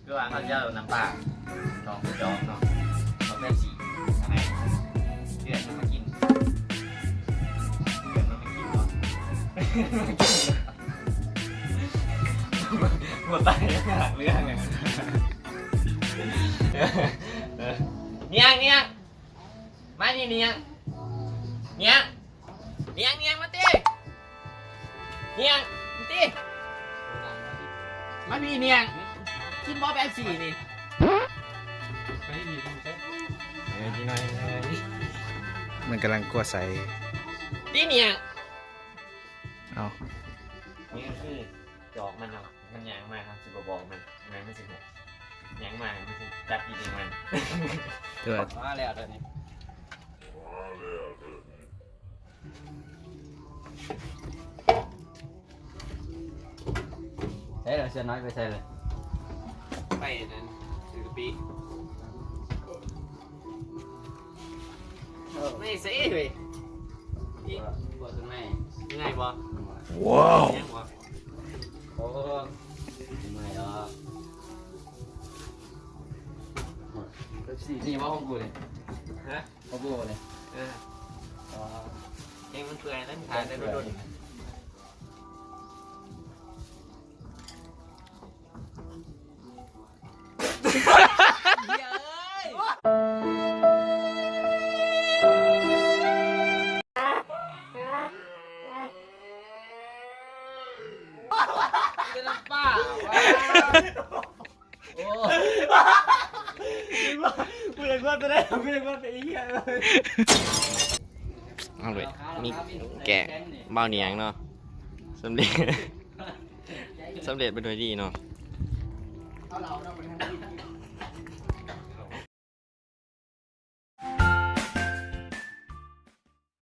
ຄືວ່າເຮົາຈະເອົານ້ຳປາສອງກະຈອກເນາະ ເອົາເປັບຊີໃຫ້ເພື່ອນມັນມາກິນ ເພື່ອນມັນມາກິນເນາະ ບໍ່ຕາຍເລື່ອງ ນຽງ ນຽງ ມານີ້ ນຽງ ນຽງ ນຽງ ນຽງ ມາຕິ ນຽງ ມາຕິ ມາພີ້ ນຽງ ກິນບໍ່ເປັບຊີນີ້ ເອີ ອີກໜ້ອຍ ມັນກຳລັງກົວໃສ່ ຕິ ນຽງ ເອົ້າ ນີ້ຄືຈອກມັນເນາະ ມັນຍ່າງມາ ເຮົາຊິບໍ່ບອກມັນ ມັນ ມັນຊິຮູ້ ຍ່າງມາ ມັນຊິຈັບອີ່ຫຍັງມັນ ເອີ ມາແລ້ວເດີນີ້ ໃສ່ລະ ເສື້ອນ້ອຍໄປໃສ່ລະ ໄປນັ້ນ ຊື້ກະປິ ເອີ ໄປໃສ່ເວີຍ ອີກ ບໍ່ ຕົງໃນ ຢູ່ໃນບໍ່ ວ້າວ ຍັງບໍ່ ໂອ້ ບໍ່ໄດ້ດອກ ເປັບຊີນີ້ບໍ່ຂອງກູນີ້ ຮະ ຂອງກູນີ້ ເອີ ອໍ ເຮັດມັນເປື່ອຍແລ້ວ ມັນຂາຍໄດ້ບໍ່ດົນ ເປັນນ້ຳປາ ໂອ້ ກູຢາກນອນໄປແລ້ວ ກູຢາກນອນໄປ ໄອ້ເຫຍ ເອົາເວີຍ ມີແກະເບົານຽງເນາະ ສຳເລັດ ສຳເລັດໄປໂດຍດີເນາະ ເອົາເຫຼົ້າເນາະ ໄປທາງນີ້